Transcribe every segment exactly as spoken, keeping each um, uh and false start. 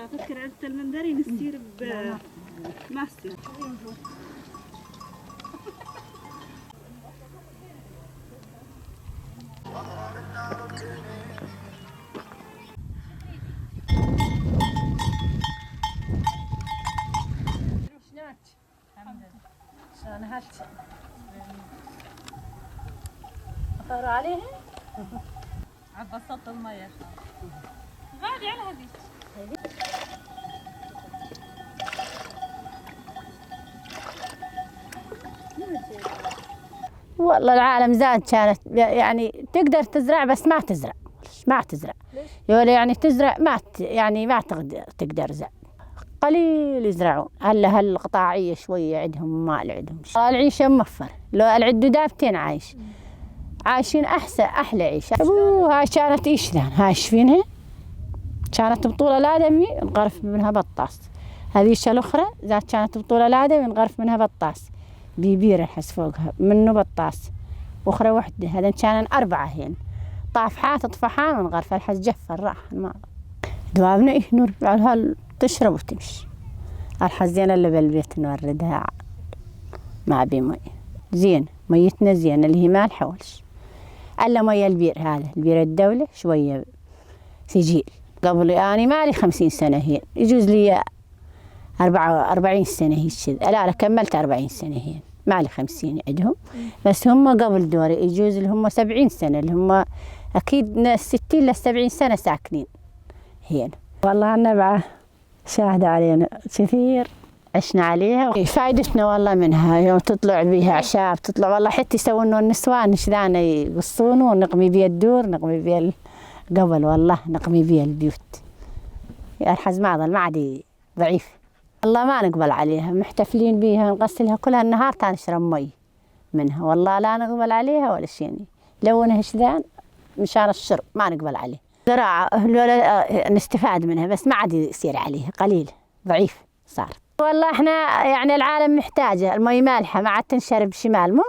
افكر عند المندرين يصير ب-، ما يصير. شلونك؟ الحمد لله. شلون هالشي؟ مطر عليها؟ عبصت المية. غالي على هذيك. والله العالم زاد كانت، يعني، تقدر تزرع بس ما تزرع، ما تزرع. ليش؟ يقول يعني تزرع ما ت-، يعني ما تقدر، تقدر زرع. قليل يزرعون. هلا هالقطاعية شوية عندهم، مال عندهم. العيشة موفر. لو العدو دابتين عايش. عايشين أحسن، أحلى عيشة. أبوه، هاي كانت إيش ذان، هاي شفينها؟ كانت بطولة الآدمي، نغرف منها بطاس. هذيش الأخرى، ذات كانت بطولة الآدمي، نغرف منها بطاس. بيبير الحس فوقها، منه بطاس. أخرى وحدة، هذا كانن أربعة هين. طافحات، طفحان، ونغرف الحس جفة الراحة، ما. دوابنا إيه نور، على هال تشرب وتمشي. الحس زينة اللي بالبيت نوردها. ما أبي مي. زين، ميتنا زينة، اللي هي مالحة ولش. ألا مي البير هذا، البير الدولة، شوية سجيل. قبل، أني مالي خمسين سنة هي، يجوز لي أربعة، أربعين سنة هيك كذا. لا، لا، كملت أربعين سنة هي. مالي خمسين عندهم. بس هم قبل دوري، يجوز اللي هم سبعين سنة، اللي هم أكيد من الستين للسبعين سنة ساكنين هنا. والله النبعة شاهدة علينا كثير، عشنا عليها. فايدتنا والله منها، يوم تطلع بيها أعشاب، تطلع والله حتى يسوون النسوان، شذانا يقصون ونقمي بيها الدور، نقمي بيها ال-، قبل والله نقمي بيها البيوت. يا الحز ما ظل، ما عاد ي-، ضعيف. والله ما نقبل عليها، محتفلين بيها، نغسلها كلها النهار، تا نشرب مي منها. والله لا نقبل عليها ولا شي، يعني. لونها شذان مشان الشرب، ما نقبل عليه. زراعة، أهل ولا، آه، نستفاد منها، بس ما عاد يصير عليها، قليل، ضعيف صار. والله احنا، يعني، العالم محتاجة المي مالحة، ما عاد تنشرب شمال، مو؟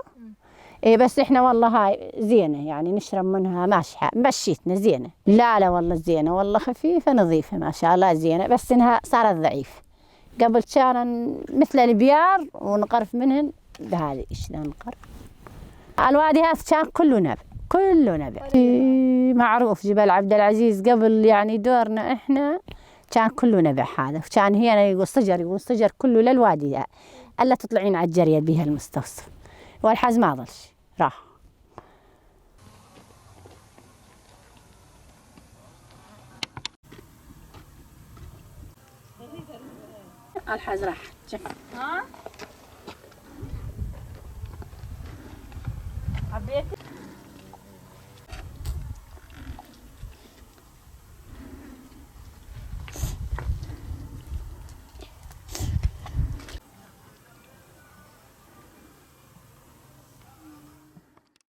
اي، بس احنا والله هاي زينة، يعني، نشرب منها ماشحة، مشيتنا زينة. لا، لا، والله زينة، والله خفيفة نظيفة، ما شاء الله زينة، بس انها صارت ضعيف. قبل كان مثل البيار ونقرف منهن، بهذه ايش ذا نقرف. الوادي هذا كان كله نبع، كله نبع. إي، معروف جبل عبد العزيز قبل، يعني، دورنا احنا كان كله نبع هذا، وكان هنا يقول صجر، يقول صجر كله للوادي ذا. الا تطلعين على الجرية بها المستوصف، والحز ما ظلش، راح. الحز راح. شوف. ها؟ عبيتي؟